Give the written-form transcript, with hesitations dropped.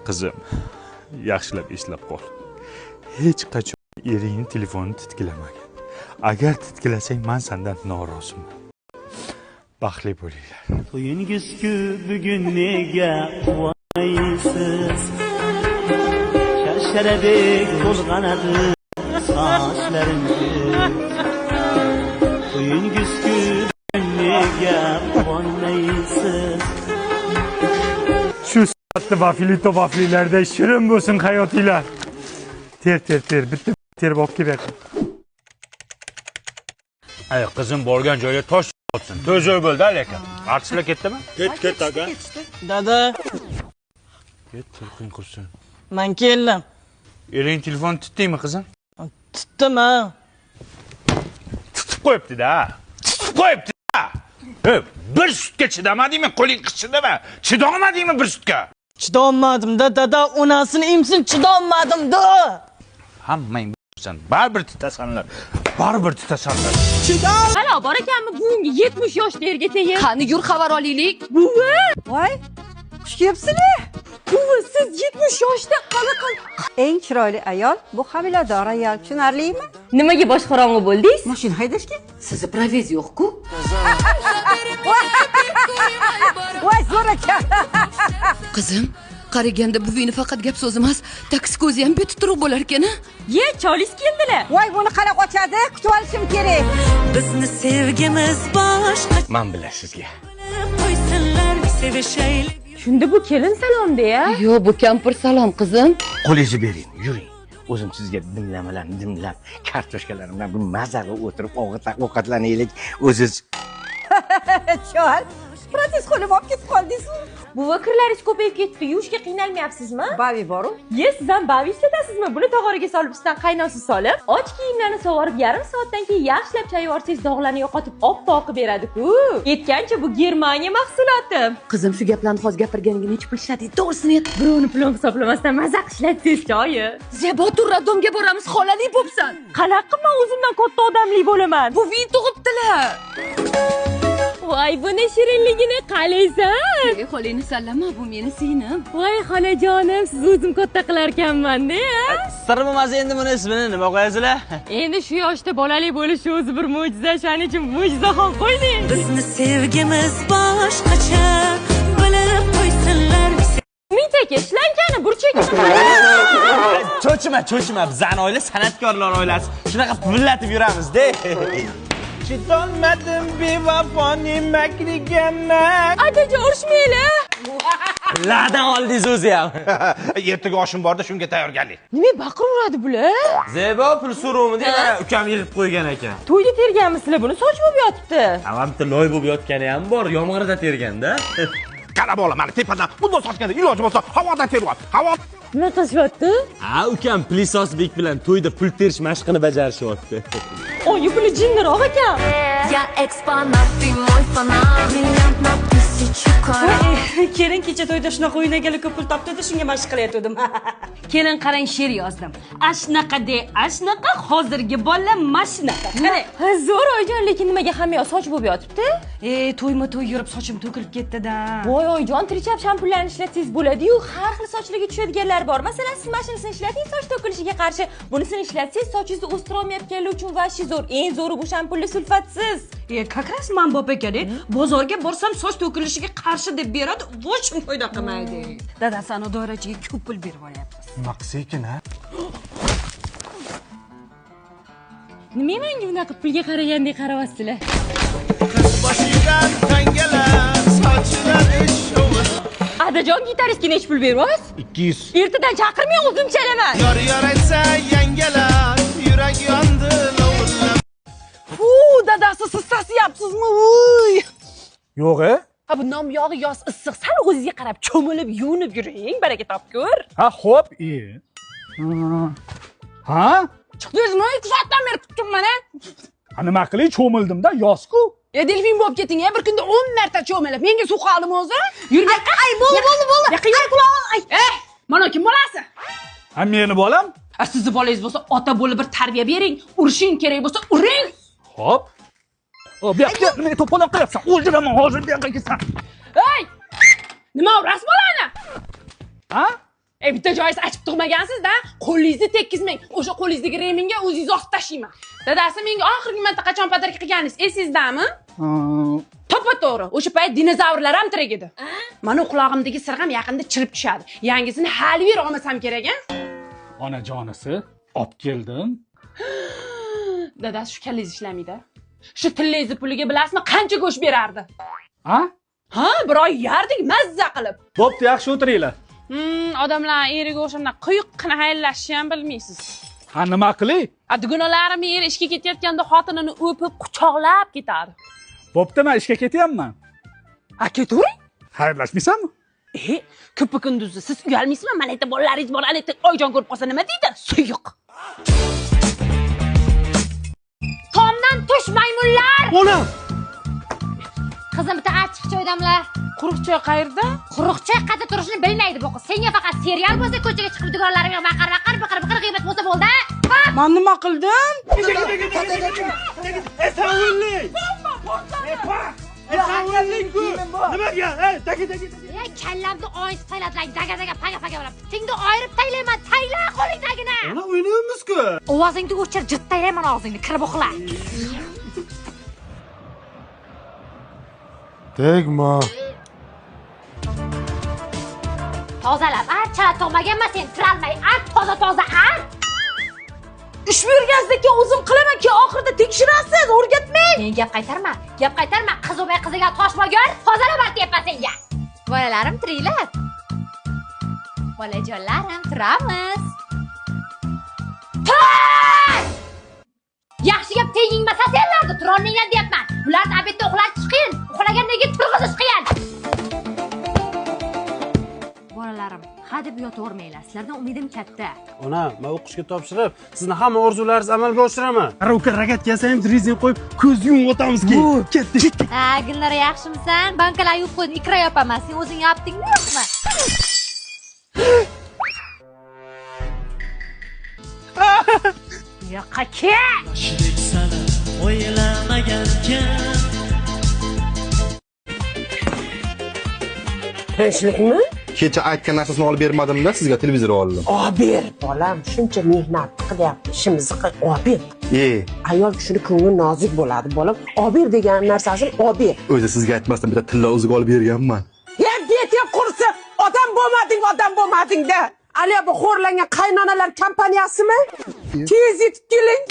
Qizim, yaxshilab eslab qol. Hech qachon eringni telefonini titkilamagin. Agar titkilasang, man sendan noroziman. Baxtli bo'linglar. To'yingiz-ku bugun, nega quvonmaysiz? Sharsharadek to'lg'anadi sochlaringiz. To'yingiz-ku bugun, nega quvonmaysiz? Shu sifatli vafli to vaflilarda shirin bo'lsin hayotinglar. Ter, ter, ter, bitta terib olib kel. Ay, qizim borgan joyga tosh otsin. To'y zo'r bo'ldi lekin. Artistlar ketdimi? Ket, ket, aka. Dada, Ket, turqing qursin. Man keldim. Ering telefon tutdingmi, qizim? Tutdim, ha. Tutib qo'yibdi-da. Tutib qo'yibdi-da. E, bir sutga chidamadingmi? Qo'ling qishidimi? Chidolmadingmi bir sutga? Chidolmadim-da, dada, onasini emsin, chidolmadim-da. Hammang san, baribir tutasanlar. Baribir tutasanlar. Halo, bor ekanmi buvimga 70 yoshda erga tegib? Qani, yur, xabar olaylik. Buvi! Voy, xush kelibsizlar. Buvi, siz 70 yoshda qanaqa? Eng chiroyli ayol bu homilador ayol, tushunarlimi? Nimaga bosh qorong'i bo'ldingiz? Mashina haydashga. Sizni pravangiz yo'q-ku. Voy, zo'r ekan. Qizim, qaraganda buvingni faqat gap so'z emas, taksi ko'zi ham beti bo'lar ekan, a? Ye, cholis keldilar. Voy, buni qanaqa ochadi? Kutib olishim kerak. Bizni sevgimiz boshqa. Man bilan sizga. Qo'ysinlar, sevishaylik. Shunda bu kelin salomda ya. Yo'q, bu kampir salom, qizim. Qo'lingizni bering, yuring. O'zim sizga dimlamalarni dimlab, kartoshkalarim bilan bir maza qilib o'tirib ovqatlanaylik. O'ziz Chol, protez qo'lim olib ketib qoldingizmi? Buvi, kirlaringiz ko'payib ketdi. Yuvishga qiynalmayapsizmi? Bavi boru. Ye, siz ham bavi ishlatasizmi? Buni tog'oraga solib, ustidan qaynoq suv solib, och kiyimlarni sovurib, yarim soatdan keyin yaxshilab chayib yuborsangiz, dog'larni yo'qotib, oppoq qilib beradi-ku. Aytgancha, bu Germaniya mahsuloti. Qizim, shu gaplarni hozir gapirganingga necha pul ishlading? To'g'risini ayt. Birovni pulini hisoblamasdan maza qilib ishlatsangiz choyi. Zebo, tur, роддом ga boramiz, xolali bo'psan. Qanaqa man o'zimdan katta odamli bo'laman? Buving tug'ibdilar. Voy, buni shirinligini qalaysan? Ey, xolangni sallama, bu meni singlim. Voy, xolajonim, siz o'zim katta qilarkanman-da. Sir bo'lmasa, endi buni ismini nima qo'yasizlar? Endi shu yoshda bolali bo'lishi o'zi bir mo'jiza, shuning uchun Mo'jizaxon qo'yding. Bizni sevgimiz boshqacha, bilib qo'ysinlar. Umid aka, shlankani burchagini. Cho'chima, cho'chima, bizani oila san'atkorlar oilasi. Shunaqa pullatib yuramiz-da. Chidolmadim bevafoning makriga man. Adajon, urushmanglar. Ladan oldingiz o'zi ham. Ertaga oshim borda, shunga tayyorgarlik. Nima baqiraveradi bular? Zebo, pul so'rovmidi, mana ukam yig'ib qo'ygan ekan. To'yda terganmisizlar buni, soch bo'lib yotibdi. Ha, bitta loy bo'lib yotgani ham bor, yomg'irda terganda. Qara bola, mana tepadan bundan sochganda iloji bo'lsa havodan terib ol. Havo. Nima qilishyapti? Ha, ukam пылесос bek bilan to'yda pul terish mashqini bajarishyapti. Oyi, buni jinniroq ekan. Я экспонат, ты мой фанат. Бриллиант на тысячу карат. Kelin kecha to'yda shunaqa o'ynaganlik ko'p pul topdi, shunga mashq qilayotgandim. Kelin, qarang, she'r yozdim. Ashnaqa de, ashnaqa, hozirgi bola mashinaqa. Qarang. Ha, zo'r, oyijon, lekin nimaga hamma yoq soch bo'lib yotibdi? E, to'yma to'y yurib sochim to'kilib ketdi-da. Voy, oyijon, Trichup shampunlarni ishlatsangiz bo'ladi-yu, har xil sochlarga tushadiganlar bor. Masalan, siz mana shinisini ishlating, soch to'kilishiga qarshi. Bunisini ishlatsangiz, sochingizni o'stirolmayotganlar uchun вообще zo'r. Eng zo'ri, bu shampunli sulfatsiz. E, как раз man bop ekan, e. Bozorga borsam, soch to'kilishiga qarshi deb beradi, vochim foyda qilmaydi. Dadasi ani doirachiga ko'p pul berib olyapmiz. Nima qilsa ekan, ha? Nima menga bunaqa pulga qaragandek qarayapsizlar? Boshidan tangalar sochiladi shovul. Adajon, gitaristga necha pul beryapsiz? 200. Ertadan chaqirmang, o'zim chalaman. Yor yor aytsa yangalar, yurak yondi lovullab. Fu, dadasi, siz sasiyapsizmi? Uy. Yo'q, e? Ha, bundan buyog'i yoz, issiq, sal o'zingizga qarab cho'milib, yuvinib yuring, baraka topkur. Ha, xo'p, e. Ha? Chiqdingizmi? 2 soatdan beri kutibman, a? Ha, nima qilay, cho'mildim-da, yoz-ku. E, delfin bo'lib keting, a, bir kunda 10 marta cho'milib. Menga suv qoldimi o'zi? Yur, ay, bo'ldi, bo'ldi, bo'ldi. Yaqin yur, qulog'im, ay. Eh, mana kim bolasi? Ha, meni bolam. A, sizni bolangiz bo'lsa, ota bo'lib bir tarbiya bering, urishing kerak bo'lsa, uring. Xo'p. O, bu yoqqa nima to'polon qilyapsan? O'ldiraman hozir, bu yoqqa kelsan. Ey! Nima urasiz bolani? Ha? Bitta joyingiz achib tug'magansiz-da, qo'lingizni tekkizmang. O'sha qo'lingizdagi reminga o'zingiz osib tashlayman. Dadasi menga oxirgi marta qachon podarka qilganingiz esingizdami? To'ppa-to'g'ri. O'sha payt dinozavrlar ham tirik edi. Mana qulog'imdagi sirg'am yaqinda chirib tushadi. Yangisini hali beri olmasam kerak, a? Onajonisi, olib keldim. Dadasi shu kallangiz ishlamaydi. Shu tillangizni puliga bilasizmi qancha go'sht berardi? Ha? Ha, bir oy yerdik mazza qilib. Bo'pti, yaxshi o'tiringlar. Odamlar eriga o'xshamdan quyuqqina xayrlashishni ham bilmaysiz. Ha, nima qilay? Dugonalarim eri ishga ketayotganda xotinini o'pib, quchoqlab ketadi. Bo'pti, men ishga ketyapman. Ha, ketavering. Xayrlashmaysanmi? Ko'pa kunduzi siz uyalmaysizmi? Mana yerda bolalaringiz bor, ana yerda Oyjon ko'rib qolsa nima deydi? Suyuq. Tomdan tush maymunlar! Onam! Qizim bitta achchiq choy damla. Quruq choy qayerda? Quruq choy qayerda turishini bilmaydi bu qiz. Senga faqat serial bo'lsa ko'chaga chiqib dugonlaringga baqir baqir biqir biqir g'iybat bo'lsa bo'ldi. Men nima qildim? Nimaga? Taki taki. Ya kallamni oyib tayladlar, daga daga paga paga bilan. Bitingni ayirib taylayman, tayla qo'lingdagini. Ona o'ynaymiz-ku. Ovozingni o'chir, jirt taylayman og'zingni, kirib uxla. Tegma. Tozalab, chala tug'maganman sen, turalmay, toza toza, Ish buyurganingizdan keyin o'zim qilaman, keyin oxirida tekshirasiz, o'rgatmang. Men gap qaytarma, gap qaytarma, qiz o'bay qiziga toshma gör, tozalab aytyapman senga. Bolalarim tiriklar. Bolajonlarim turamiz. Tur! Yaxshi gap tegingmasa senlarni turolmanglar deyapman. Bularni obedda uxlatish qiyin, uxlagandan keyin turg'izish qiyin. Bolalarim, ha deb yotavermanglar. Sizlardan umidim katta. Ona, men o'qishga topshirib, sizni hamma orzularingizni amalga oshiraman. Arovka rogatga yasaymiz, rezin qo'yib, ko'z yumib o'tamiz keyin. Ketdik. Ha, Gulnora yaxshimisan? Bankalar yuvib qo'ydim, ikra yopaman. Sen o'zing yopdingmi, yo'qmi? Bu yoqqa kel! Tinchlikmi? Kecha aytgan narsasini olib bermadim-da, sizga televizor oldim. Olib ber, bolam, shuncha mehnat qilyapti, ishimizni qil, olib ber. Ayol kishini ko'ngli nozik bo'ladi, bolam. Olib ber degan narsasini olib ber. O'zi sizga aytmasdan bitta tilla uzuk olib berganman. Ya beting qursin, odam bo'lmading, odam bo'lmading-da. Aliya bu xo'rlangan qaynonalar kompaniyasimi? Tez yetib keling.